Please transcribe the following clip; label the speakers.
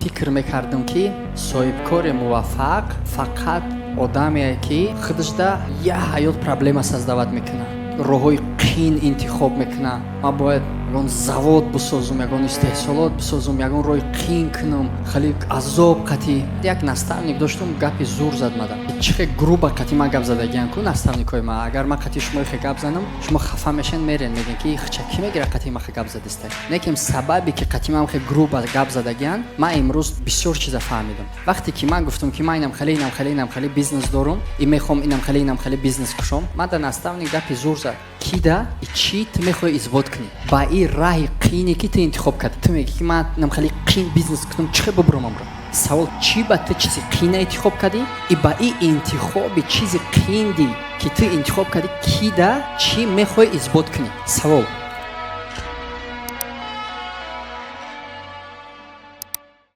Speaker 1: Фикр мекардам, ки соҳибкори муваффақ фақат одаме, ки худашда як ҳаёт проблема создавать мекунад, роҳҳои қин интихоб мекунад. Ман бояд ягон завод бисозум, ягон истеҳсолот бисозум, ягон роҳи қин кунам, хеле азоб қатӣ. Як наставник доштум, гапи зур зад мада. Чӣ хел грубо қатӣ ман гап задагиам ку наставникҳои ман. Агар ман қатӣ шумо хе гап занам, шумо хафа мешен, мерен, мегӯен, ки хча кӣ мегира қатӣ ма хе гап задиста. Лекин сабабе, ки қатӣ ман хе грубо гап задагиан, ман имрӯз бисёр чиза фаҳмидам. Вақте ки ман гуфтам, ки ман инам хеле, инам хеле, инам хеле бизнес дорум и мехоҳам инам хеле, инам хеле бизнес кушом, ман да наставник гапи зур зад: кида и чӣ ту мехоҳӣ исбот кунӣ ба ин раҳи қине, ки ту интихоб кардӣ? Ту мегӣ, ки ман инам хеле қин бизнес кунам, чӣ хел бубурам амро? Савол: чӣ ба ту чизи қина интихоб кардӣ и ба ин интихоби чизи қинди, ки ту интихоб кардӣ, кида чӣ мехоҳӣ исбот кунӣ? Савол.